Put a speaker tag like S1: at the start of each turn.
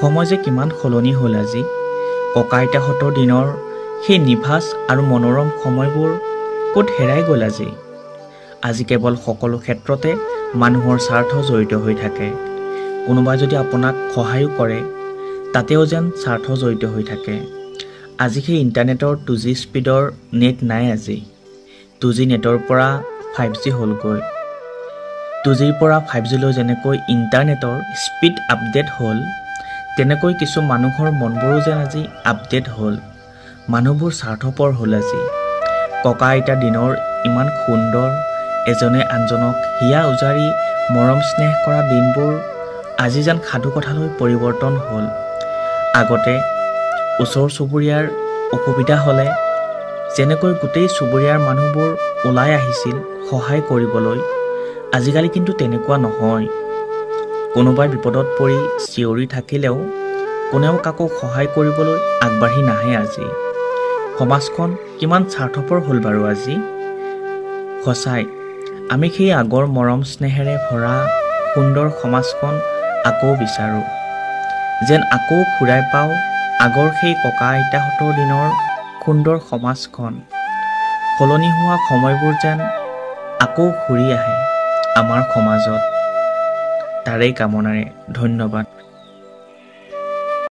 S1: সময় যে কিমান সলনি হ'ল আজি। ককা আইতাহঁতৰ দিনৰ সেই নিভাঁজ আৰু মনোৰম সময়বোৰ ক'ত হেৰাই গ'ল আজি। আজি কেৱল সকলো ক্ষেত্ৰতে মানুহৰ স্বাৰ্থ জড়িত হৈ থাকে। কোনোবাই যদি আপোনাক সহায়ো কৰে, তাতেও যেন স্বাৰ্থ জড়িত হৈ থাকে। আজি সেই ইণ্টাৰনেটৰ 2G স্পীডৰ নেট নাই আজি। 2G নেটৰ পৰা 5G হ'লগৈ। 2Gৰ পৰা 5Gলৈ যেনেকৈ ইণ্টাৰনেটৰ স্পীড আপডেট হ'ল, তেনেকৈ কিছু মানুহৰ মনবোৰো যেন আজি আপডেট হ'ল। মানুহবোৰ স্বাৰ্থপৰ হ'ল আজি। ককা আইতাৰ দিনৰ ইমান সুন্দৰ, এজনে আনজনক হিয়া উজাৰি মৰম স্নেহ কৰা দিনবোৰ আজি যেন সাধুকথালৈ পৰিৱৰ্তন হ'ল। আগতে ওচৰ চুবুৰীয়াৰ অসুবিধা হ'লে যেনেকৈ গোটেই চুবুৰীয়াৰ মানুহবোৰ ওলাই আহিছিল সহায় কৰিবলৈ, আজিকালি কিন্তু তেনেকুৱা নহয়। কোনোবাই বিপদত পৰি চিঞৰি থাকিলেও কোনেও কাকো সহায় কৰিবলৈ আগবাঢ়ি নাহে আজি। সমাজখন কিমান স্বাৰ্থপৰ হ'ল বাৰু আজি। সঁচাই আমি সেই আগৰ মৰম স্নেহেৰে ভৰা সুন্দৰ সমাজখন আকৌ বিচাৰোঁ, যেন আকৌ ঘূৰাই পাওঁ আগৰ সেই ককা আইতাহঁতৰ দিনৰ সুন্দৰ সমাজখন। সলনি হোৱা সময়বোৰ যেন আকৌ ঘূৰি আহে আমাৰ সমাজত, তাৰেই কামনাৰে ধন্যবাদ।